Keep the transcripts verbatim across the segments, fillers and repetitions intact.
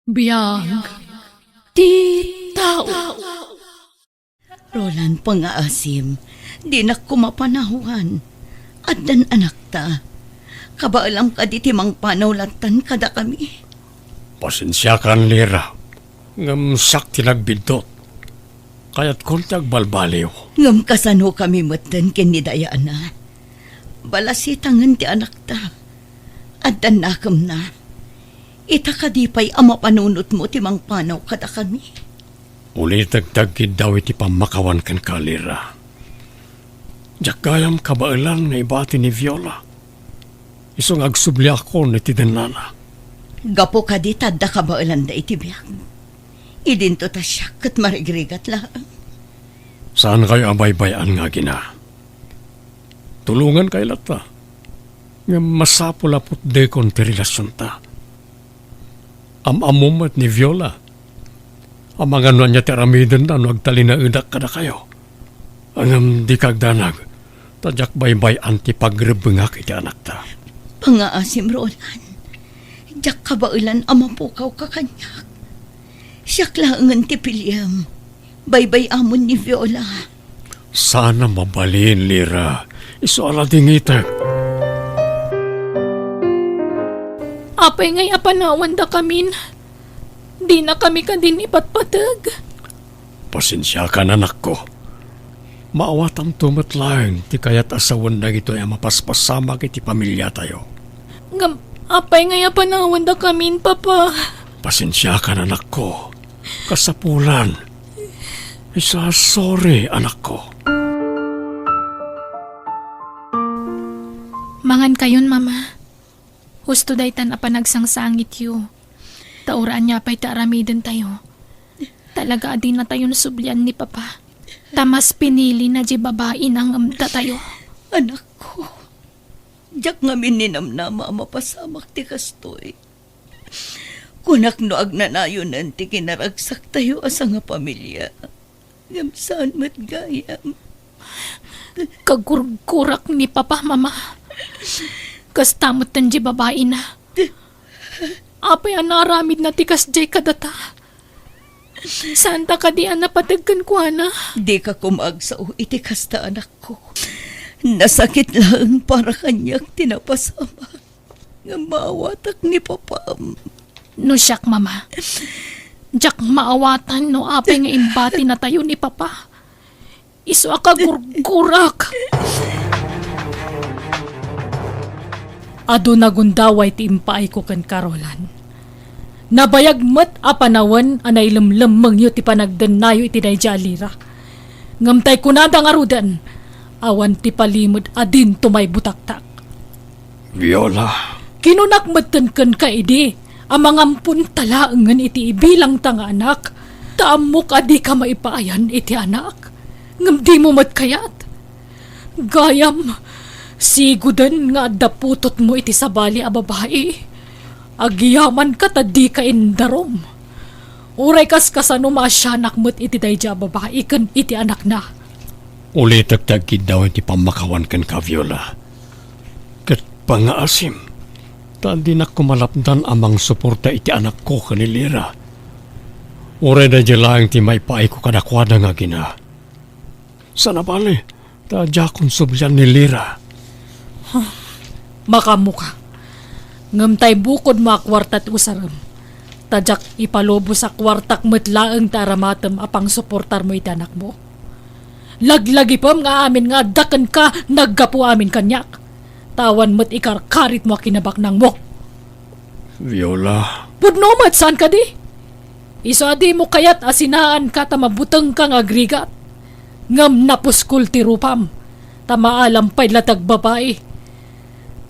Biag ti tao. Roland, pangaasim, dinak koma panawan. Addan anakta. Kabaelam kadi ti mangpanaw lattan kadakami? Pasensiakan, Lira, ngem siak ti nagbiddut. Kayatkon ti agbalbaliw. Ngem kasanokami metten ken ni Diana? Balasitangen ti anakta. Addan nakemna. Ita kadi pay a mapanunotmo ti mangpanaw kadakami? Ulitek ti agkiddaw iti pammakawan kenka, Lira. Diak gayam kabaelan nga ibati ni Viola. Isu nga agsubliakon iti dennana. Gapu kadi ta adda kabaelanda iti biag. Idinto ta siak ket marigrigat laeng. Saankayo a baybay-an nga agina. Tulongankay latta. Ngem masapul a putdekon ti relasionta. Am-ammom met ni Viola. Amangan no ania ti aramidenna no agtalinaedak kadakayo. Ngem dika agdanag, ta diak baybay-an ti pagrebbengak iti anakta. Pangaasim, Roland. Diak kabaelan a mapukawka kaniak. Siak laengen ti piliem. Baybay-amon ni Viola. Saan a mabalin, Lira. Isu a ladingitek. Apay ngay a panawandakamin? Dinakami kadin ipatpateg? Pasensiakan, anakko. Maawatamto met laeng ti kayat a sawen dagitoy a mapaspasamak iti pamiliatayo. Ngem apay ngay a panawandakamin, Papa? Pasensiakan, anakko. Kasapulan. Isa, sorry, anakko. Mangankayon, Mama. Husto daytan a panagsangsangityo. Ta uray ania pay ti aramidentayo, talaga a dinatayon sublian ni Papa. Ta mas pinilina diay babaina ngem datayo. Anakko, diak ngamin ninamnama a mapasamak ti kastoy. Kunak no agnanayonen ti kinaragsaktayo a sangapamilia. Ngem saan met gayam. Kagurgurak ni Papa, Mama. Kasta metten diay babaina. Apay a naaramidna ti kasdiay kadata? Saanta kadi a napateg kenkuana? Dika koma agsao iti kasta, anakko. Nasakit laeng para kaniak ti napasamak. Ngem maawatak ni Papam. No siak, Mama, diak maawatan no apay nga imbatinatayo ni Papa. Isu a kagurgurak. Adu nagundaway ti impaayko kenka, Roland. Nabayag met a panawen a nailemlemmengyo ti panagdennayo iti daydiay a Lira. Ngem tay kunada ngaruden, awan ti palimed a dinto maibutaktak. Viola. Kinunak metten kenka idi a mangamponta laengen iti ibilangta nga anak, ta ammok a dika maipaayan iti anak, ngem dimo met kayat. Gayam, sigoden nga adda putotmo iti sabali a babai. Agyamanka ta dika indarum. Uray kaskasano, maasianak met iti daydiay a babai ken iti anakna. Ulitek ti agkiddaw iti pammakawan kenka, Viola. Ket pangaasim, ta dinak koma lapdan a mangsuporta iti anakko ken ni Lira. Uray daydiay laeng ti maipaayko kadakuada nga agina. Saan a bale, ta diakon sublian ni Lira. Huh, makaammoka. Ngem tay bukodmo a kuarta ti usarem, ta diak ipalubos a kuartak met laeng ti aramatem a pangsuportarmo iti anakmo. Laglagipem nga amin nga adda kenka naggapu amin kaniak, ta awan met ikarkaritmo a kinabaknangmo. Viola. Pudno met, saan kadi? Isu a dimo kayat a sinaanka ta mabutengka nga agrigat. Ngem napuskol ti rupam, ta maalam pay la ti agbabai.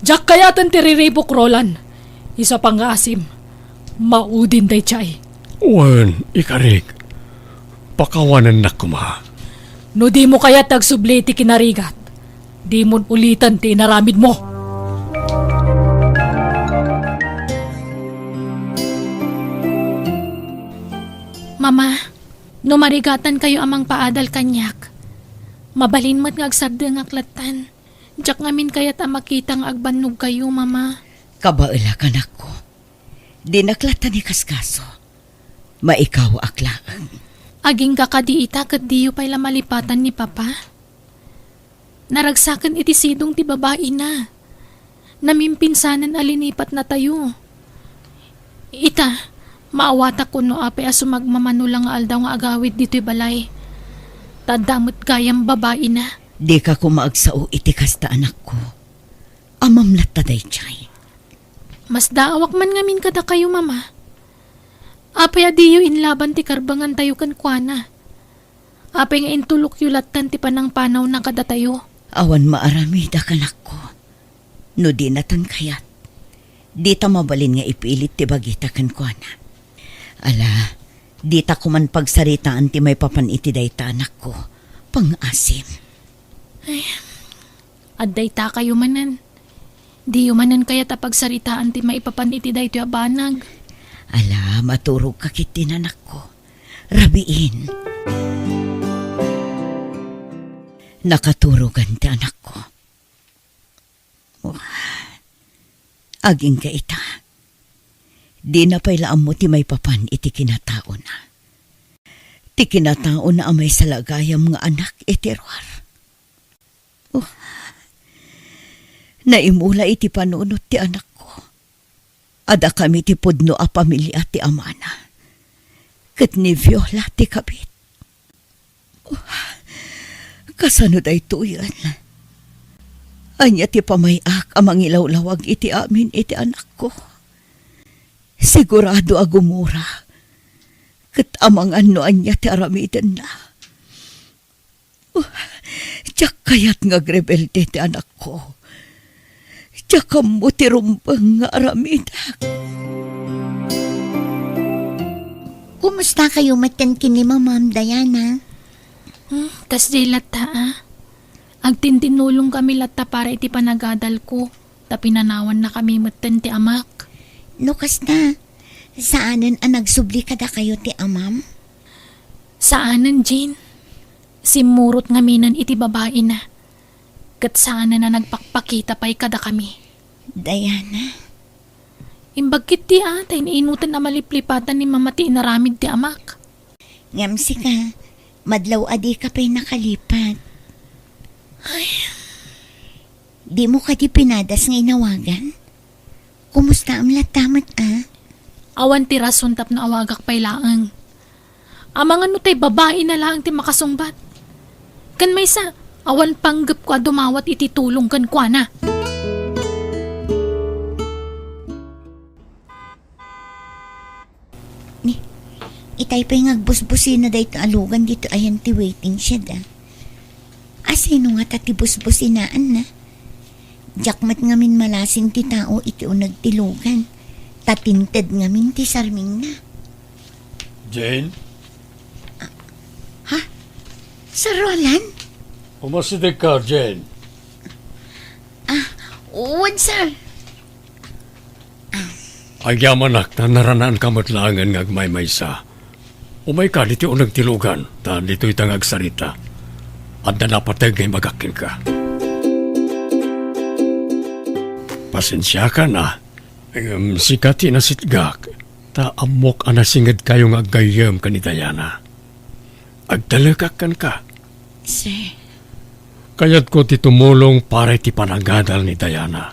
Diak kayaten ti riribuk, Roland. Isu a pangngaasim, maudin daydiay. Wen, ikarik, pakawanennak koma. No dimo kayat ti agsubli iti kinarigat, dimon uliten ti inaramidmo. Mama, no marigatankayo a mangpaadal kaniak, mabalin met nga agsardengak lattan. Diak ngamin kayat a makita nga agbannogkayo, Mama. Kabaelak, anakko. Dinak lattan ikaskaso. Maikawaak laeng. Agingga kadi ita ket diyo pay la malipatan ni Papa? Naragsaken iti sidong ti babaina. Namimpinsanen a linipatnatayo. Ita, maawatak no apay a sumagmamano la nga aldaw nga agawid ditoy balay. Ta adda met gayam babaina. Dika koma agsao iti kasta, anakko. Amam latta daydiay. Masdaawak man ngamin kadakayo, Mama. Apay a diyo inlaban ti karbangantayo kenkuana? Apay nga intulokyo lattan ti panangpanawna kadatayo? Awan maaramidak, anakko. No dinatan kayat, dita mabalin nga ipilit ti bagita kenkuana. Ala, dita koman pagsaritaan ti maipapan iti dayta, anakko. Pangngaasim. Ay, adda itakayo manen. Diyo manen kayat a pagsaritaan ti maipapan iti daytoy a banag. Ala, maturogka ketdin, anakko. Rabiin. Nakaturogan ti anakko. Wah, agingga ita. Dina pay la ammo ti maipapan iti kinataona. Ti kinataona a maysa la gayam nga anak iti ruar. Oh, naimula iti panunot ti anakko. Adda kami ti pudno a pamilia ti amana. Ket ni Viola ti kabit. Oh, kasano daytoyen? Ania ti pamay-ak a mangilawlawag iti amin iti anakko? Sigurado a gumura. Ket amangan no ania ti aramidenna. Oh, diak kayat nga agrebelde ti anakko. Diak ammo ti rumbeng nga aramidak. Kumusta kayo metten ken ni Mamam, Diana? Hmm, kasdiay latta, a. Agtintinulong kami latta para iti panagadalko. Ta pinanawannakami metten ti amak. No kasta, saanen a nagsubli kadakayo ti amam? Saanen, Jane. Simmurot ngaminen iti babaina. Ket saanen a nagpakpakita pay kadakami. Diana. Imbag ketdi a, ta iniinuten a maliplipatan ni Mama ti inaramid ti amak. Ngem sika, madlaw a dika pay nakalipat. Ay. Dimo kadi pinadas nga inawagan? Kumustaam latta met, a? Awan ti rason tapno awagak pay laeng. Amangan no tay babaina laeng ti makasungbat. Ken maysa, awan panggepko a dumawat iti tulong kenkuana. Ni, itay pay nga agbusbusina daytoy a lugan ditoy ayan ti waiting shed, a. Asino ngata ti busbusinaanna? Diak met ngamin malasin ti tao iti uneg ti lugan, ta tinted ngamin ti sarmingna. Jane? Ha? Sir Roland? Umasidegka, Jane. Ah, wen, sir. Agyamanak, ta naranaanka met laengen nga agmaymaysa. Umayka ditoy uneg ti lugan, ta ditoyta nga agsarita. Adda napateg nga imbagak kenka. Pasensiakan, a. Ngem sika ti nasitgak, ta ammok a nasingedkayo nga aggayyem ken ni Diana. Agtalekak kenka. Sir. Kayatko ti tumulong para iti panagadal ni Diana.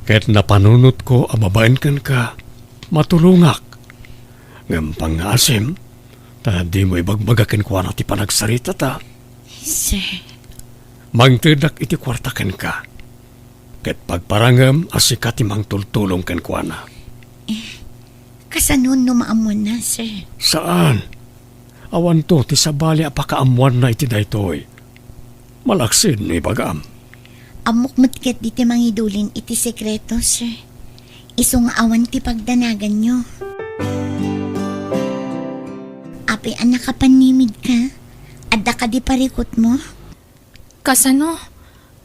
Ket napanunotko a babaen kenka, matulongak. Ngem pangngaasim, ta dimo ibagbaga kenkuana ti panagsaritata. Sir. Mangtedak iti kuarta kenka. Ket pagparangem a sika ti mangtultulong kenkuana. Eh, kasano no maammoanna, sir? Saan. Awanto ti sabali a pakaammoanna iti daytoy. Malaksid no ibagam. Ammok met ketdi ti mangidulin iti sekreto, sir. Isu nga awan ti pagdanaganyo. Apay a nakapannimidka? Adda kadi parikutmo? Kasano?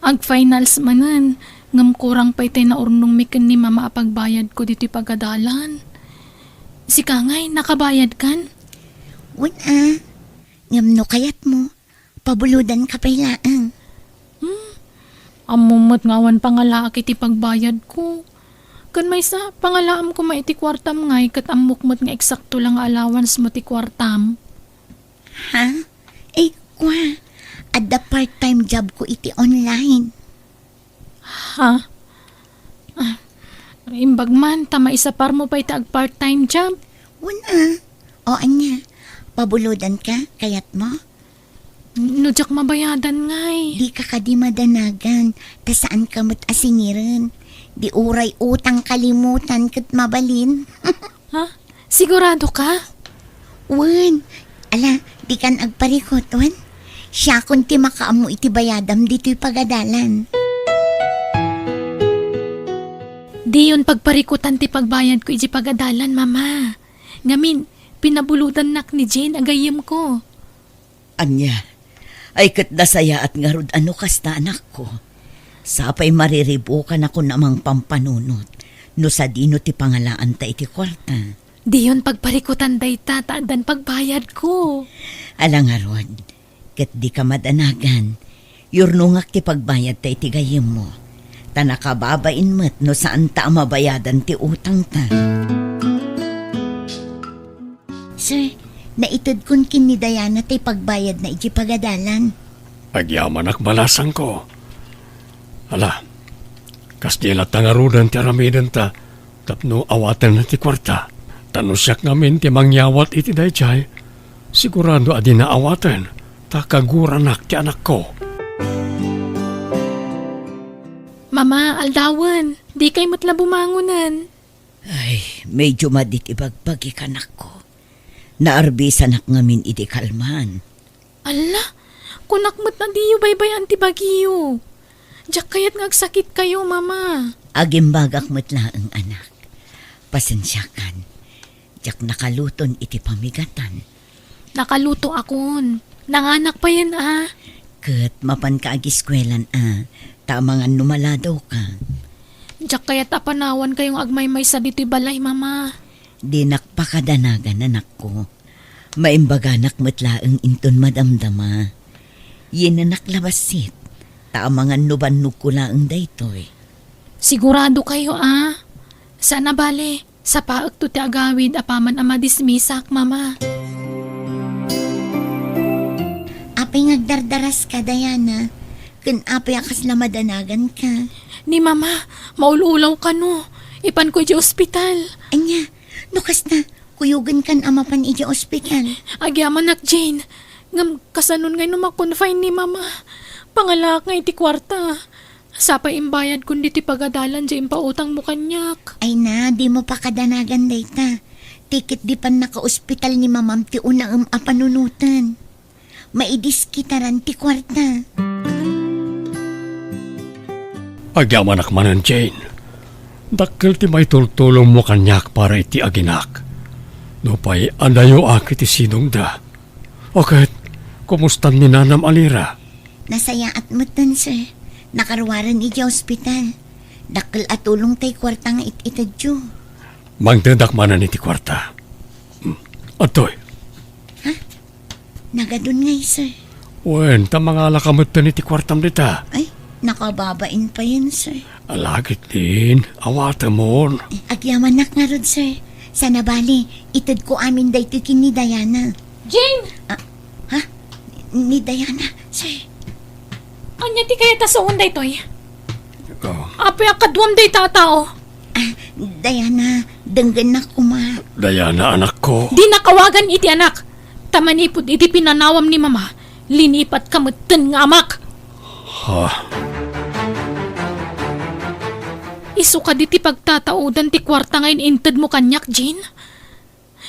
Ag-finals manen, ngem kurang pay tay naurnongmi ken ni Mama a pagbayadko ditoy pagadalan. Sika ngay, nakabayadkan? Wen a. Ngem no kayatmo, pabulodanka pay laeng. Hmm. Ammom met nga awan pangalaak iti pagbayadko. Ken maysa, pangalaam koma iti kuartam ngay ket ammok met nga eksakto la nga allowance mo ti kuartam. Ha? Ay, kua, adda part-time job ko iti online. Ha? Ah, imbag man, ta maisapar mo pay ti ag-part-time job. Wen a. O ania, pabulodan ka, kayat mo? No diak mabayadan ngay. Di ka kadi madanagan, ta saan ka met a singiren. Di uray utang kalimutan ket mabalin. Ha? Sigurado ka? Wen, ala, di kan agparikot, wen? Siakon ti makaammo iti bayadam ditoy pagadalan. Diyon pagparikutan ti pagbayadko iti pagadalan, Mama. Ngamin, pinabulodannak ni Jane a gayyemko. Ania? Ay, ket nasayaat ngarud a no kasta, anakko. Sapay mariribukanakon a mangpampanunot no sadino ti pangalaanta iti kuarta. Diyon pagparikutan dayta ta addan pagbayadko. Ala ngarud, ket di ka madanagan. Yurnongak ti pagbayadta iti gayyemmo. Ta nakababain met no saanta a mabayadan ti utangta. Sir, naitedkon ken ni Diana ti pagbayadna iti pagadalan. Agyamanak, balasangko. Ala, kasdi latta ngaruden ti aramidenta tapno awaten ti kuarta. Ta no siak ngamin ti mangyawat iti daydiay, sigurado a dina awaten, ta kaguranak ti anakko. Mama, aldawen, dikay met la bumangonen. Ay, medyo madi ti bagbagik, anakko. Naarbisanak ngamin idi kalman. Alla, kunak met a diyo baybay-an ti bagiyo. Diak kayat nga agsakitkayo, Mama. Agimbagak met laeng, anak. Pasensiakan. Diak nakaluton iti pamigatan. Nakalutoakon. Nanganak payen a. Ket mapanka agiskuelan a, ta amangan no maladawka. Diak kayat a panawankayo nga agmaymaysa ditoy balay, Mama. Dinak pakadanagan, anakko. Maimbaganak met laeng inton madamdama. Yinanak la bassit, ta amangan no bannogko laeng daytoy. Siguradokayo a? Saan a bale, sapaekto ti agawid apaman a madismisak, Mama. Apay nga agdardaraska, Diana? Ken apay a kasla madanaganka? Ni Mama, maul-ulaw kano. Ipanko idiay ospital. Ania? No kasta, kuyogenkan a mapan idiay ospital. Agyamanak, Jane. Ngem kasanon ngay no ma-confine ni Mama? Pangalaak ngay ti kuarta. Sapay imbayadkon ditoy pagadalan diay impautangmo kaniak. Ay na, dimo pakadanagan dayta. Ti ket di pannakaospital ni Mamam ti unaem a panunoten. Maidiskitaran ti kuarta. Agyamanak manen, Jane. Dakkel ti maitultulongmo kaniak para iti aginak. Nupay adayoak iti sidongda. O ket, kumustan ni nanam a Lira? Nasayaat metten, sir. Nakaruaren idiay ospital. Dakkel a tulong tay kuarta nga it-itedyo. Mangtedak manen iti kuarta. Hmm. Adtoy. Ha? Nagadun ngay, sir. Wen, ta mangalaka metten iti kuartam dita. Ay, nakababain payen, sir. Alagitdin, awatemon. Eh, agyamanak ngarud, sir. Saan a bale, itedko amin daytoy ken ni Diana. Jane! Ah, ha? Ni Diana, sir. Ania ti kayat a saoen daytoy? Oh. Apay a kaduam dayta a tao? Ah, Diana, denggennak koma. Diana, anakko. Dinak awagan iti anak. Ta manipud iti pinanawam ni Mama, linipatka metten nga amak. Ha? Isu kadi ti pagtataodan ti kuarta nga in-intedmo kaniak, Jane?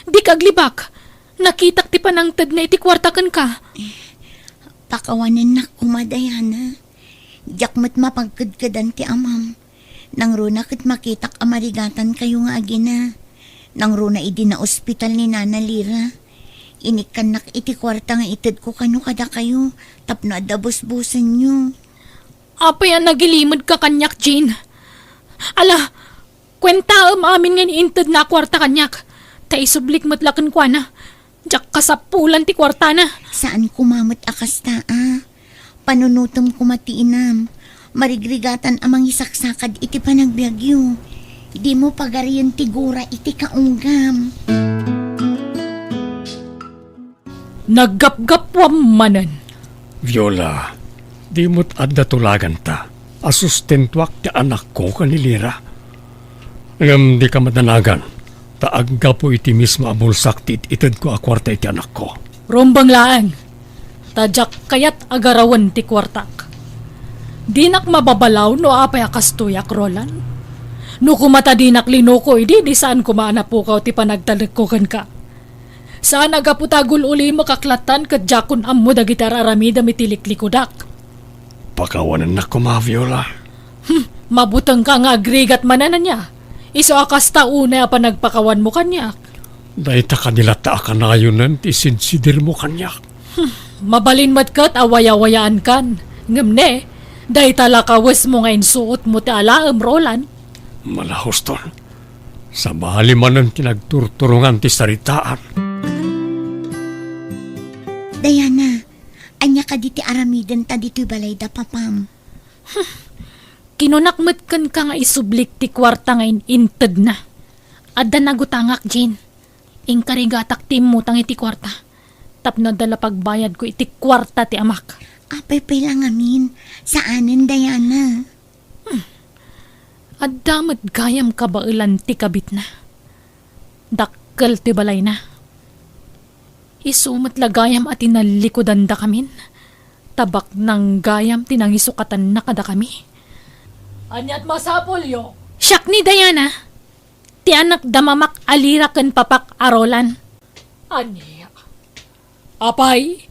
Dika aglibak. Nakitak ti panangtedna iti kuarta kenka. Pakawanennak koma, Diana. Diak met mapagkedkedan ti amam. Nangruna ket makitak a marigatankayo nga agina. Nangruna idi naospital ni Nana Lira. Inikkannak iti kuarta nga itedko kano kadakayo tapno adda busbusenyo. Apay a nagilimedka kaniak, Jane? Ala, kuentaem amin nga intedna a kuarta kaniak, ta isublik met la kenkuana. Diak kasapulan ti kuartana. Saan koma met a kasta, a. Panunotem koma ti inam. Marigrigatan a mangisaksakad iti panagbiagyo. Dimo pagarien ti gura iti kaunggam. Naggapgappuam manen. Viola, dimo met adda tulaganta a sustentuak ti anakko ken ni Lira. Ngem dika madanagan, ta aggapu iti mismo a bulsak ti it-itedko a kuarta iti anakko. Rumbeng laeng, ta diak kayat a garawen ti kuartak. Dinak mababalaw no apay a kastoyak, Roland. No koma ta dinak linuko idi, di saan koma a napukaw ti panagtalekko kenka. Saan a gapu ta agul-ulimek ak lattan ket diakon ammo dagiti ar-aramidem iti liklikudak. Pakawanennak koma, Viola. Hmm, mabutengka nga agrigat manen ania. Isu a kasta unay a panagpakawanmo kaniak. Dayta kadi latta a kanayonen ti sinsidirmo kaniak. Hmm, mabalin met ket a wayawayaankan. Ngem ne, dayta la kawesmo nga insuotmo ti alaem, Roland. Malahuston. Sabali manen ti nagturturongan ti saritaan. Diana, ania kadi ti aramidenta ditoy balay da papam? Kinunak met kenka nga isublik ti kuarta nga in-intedna. Adda nagutangak, Jean. Inkarigatak ti immutang iti kuarta. Tapno adda la pagbayadko iti kuarta ti amak. Apay pay la ngamin, saanen, Diana. Hmm. Adda met gayam kabaelan ti kabitna. Dakkel ti balayna. Isu met la gayam a tinallikudandakamin. Ta baknang gayam ti nangisukatanna kadakami. Aniat masapulyo? Siak ni Diana, ti anak da mamak a Lira ken papak a Roland. Ania? Apay,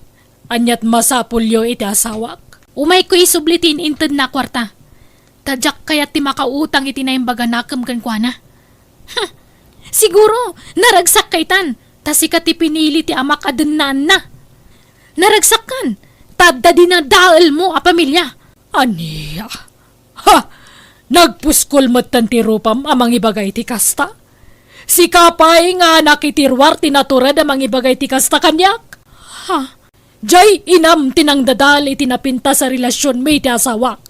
aniat masapulyo iti asawak? Umayko isubli ti in-intedna a kuarta. Ta diak kayat ti makautang iti naimbag a nakem kenkuana. Huh! Siguro, naragsak kaytan, ta sika ti pinili ti amak a dennaanna. Naragsakkan, ta adda dinadaelmo a pamilia. Ania? Ha! Nagpuskol metten ti rupam a mangibaga iti kasta? Sika pay nga anak iti ruar ti natured a mangibaga iti kasta kaniak? Ha! Diay inam ti nangdadael iti napintas a relasionmi iti asawak,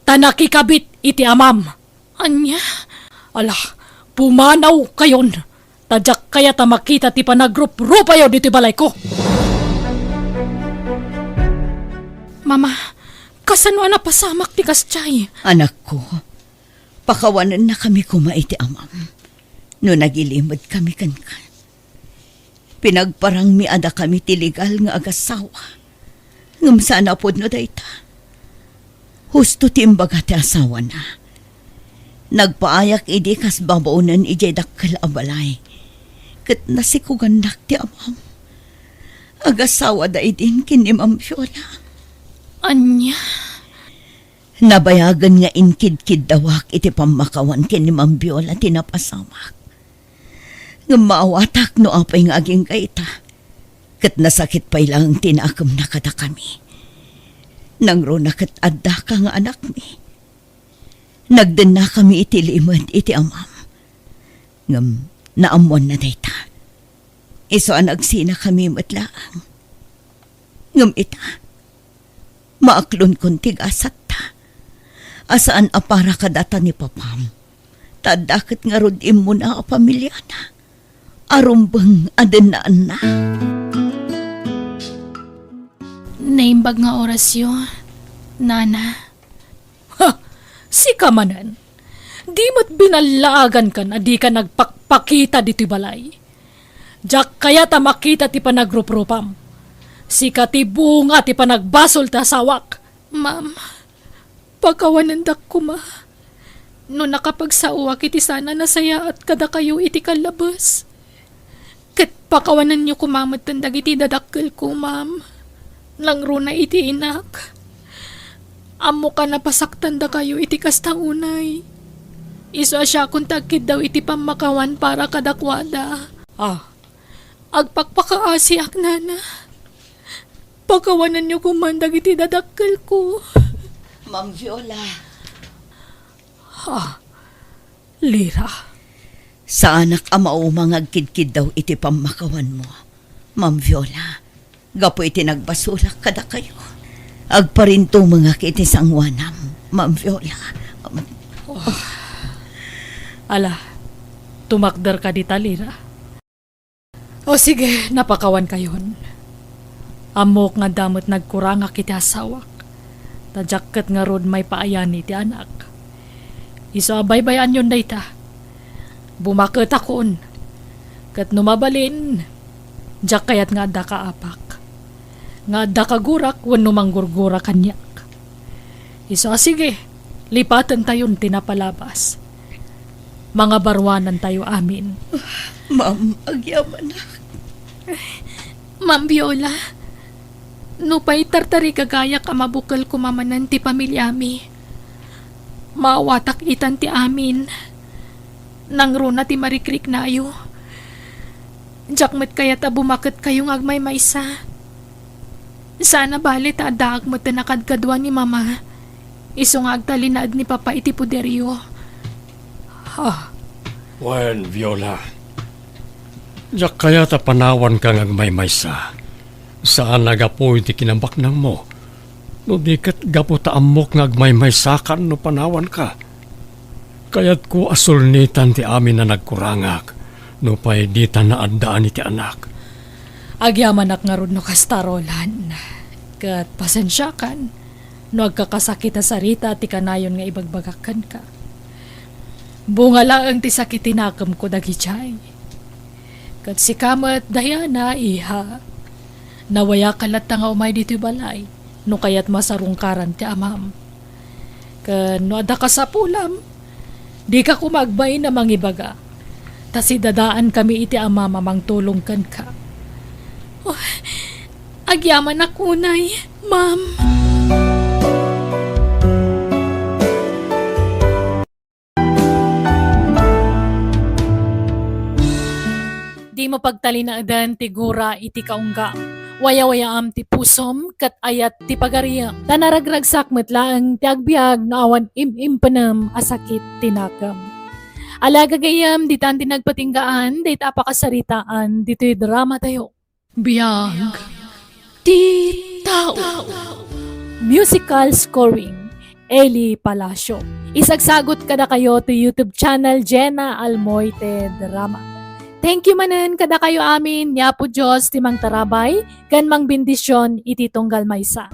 ta nakikabit iti amam. Ania? Ala, pumanawkayon, ta diak kayat a makita ti panagruprupayo ditoy balayko. Mama, kasano a napasamak ti kasdiay? Anakko, pakawanennakami koma iti amam no nagilimedkami kenka. Pinagparangmi a dakami ti legal nga agasawa. Ngem saan a pudno dayta. Husto ti imbaga ti asawana. Nagpaayak idi kas babaonen idiay dakkel a balay. Ket nasikugannak ti amam. Agasawada idin ken ni Ma'am Viola. Ania? Nabayagen nga inkidkiddawak iti pammakawan ken ni Ma'am Viola ti napasamak. Ngem maawatak no apay nga agingga ita, ket nasakit pay laeng ti nakemna kadakami. Nangruna ket addaka nga anakmi. Nagdennakami iti limed iti amam. Ngem naammoanna dayta. Isu a nagsinakami met laeng. Ngem ita, maaklonko ti gasatta a saan a para kadata ni papam. Ta adda ket ngarud immuna a pamiliana a rumbeng a dennaanna. Naimbag nga orasyo, Nana. Ha! Sika manen. Di met binallaagankan a dika nagpakpakita ditoy balay. Diak kayat a makita ti panagruprupam. Sika ti bunga ti panagbasol ti asawak. Ma'am, pakawanendak koma no nakapagsaoak iti saan a nasayaat kadakayo iti kallabes. Ket pakawanenyo koma metten dagiti dadakkelko, ma'am. Nangruna iti inak. Ammok a napasaktandakayo iti kasta unay. Isu a siakon ti agkiddaw iti pammakawan para kadakuada. Ah, agpakpakaasiak, nana. Pakawanenyo koman dagiti dadakkelko. Ma'am Viola. Ha? Lira. Saanak a mauma nga agkidkiddaw iti pammakawanmo, Ma'am Viola, gapu iti nagbasolak kadakayo. Agparintumengak iti sangoanam, Ma'am Viola. Ala, tumakder ka dita, Lira. O sige, napakawankayon. Ammok nga adda met nagkurangak iti asawak. Ta diak ket ngarud maipaayani ti anak. Isu a baybay-anyon dayta. Bumaketakon. Ket no mabalin, diak kayat nga adda kaapak. Nga adda kagurak wenno manggurgura kaniak. Isu a sige, lipatentayon ti napalabas. Mangabaruanantayo amin. Ma'am, agyamanak. Ma'am Viola, nupay tartarigagayak a mabukel koma manen ti pamiliami, maawatak itan ti amin. Nangruna ti marikriknayo. Diak met kayat a bumaketkayo nga agmaymaysa. Saan a bale ta addaak met a nakadkadua ni Mama, isu nga agtalinaed ni Papa iti poderyo. Ha? Wen, Viola, diak kayat a panawanka nga agmaymaysa. Saan a gapu iti kinabaknangmo, no di ket gapu ta ammok nga agmaymaysakan no panawanka. Kayatko a sulnitan ti amin a nagkurangak, nupay dita naaddaan iti anak. Agyamanak ngarud no kasta, Roland. Ket pasensiakan no agkakasakit a sarita ti kanayon nga ibagbagak kenka. Bunga laeng ti sakit ti nakemko dagidiay. Ket sika met, Diana, iha. Nawayak latta nga umay ditoy balay, no kayatmo a sarungkaran ti amam. Ken no adda kasapulam, dika koma agbain a mangibaga. Ta sidadaankami iti amam a mangtulong kenka. Oh, agyamanak unay, ma'am. Dimo pagtalinaedan ti gura iti kaunggam. Wayawayaam ti pusom ket ayat ti pagariyem. Ta naragragsak met laeng ti agbiag no awan im-impenem a sakit ti nakem. Ala, gagayyem, ditan ti nagpatinggaan dayta a pakasaritaan ditoy dramatayo. Biag ti tao. Musical scoring, Eli Palacio. Isagsagut kadakayo ti YouTube channel Jenna Almoite Drama. Thank you manen kadakayo amin, ni Apo Dios ti mangtarabay ken mangbendision iti tunggal maysa.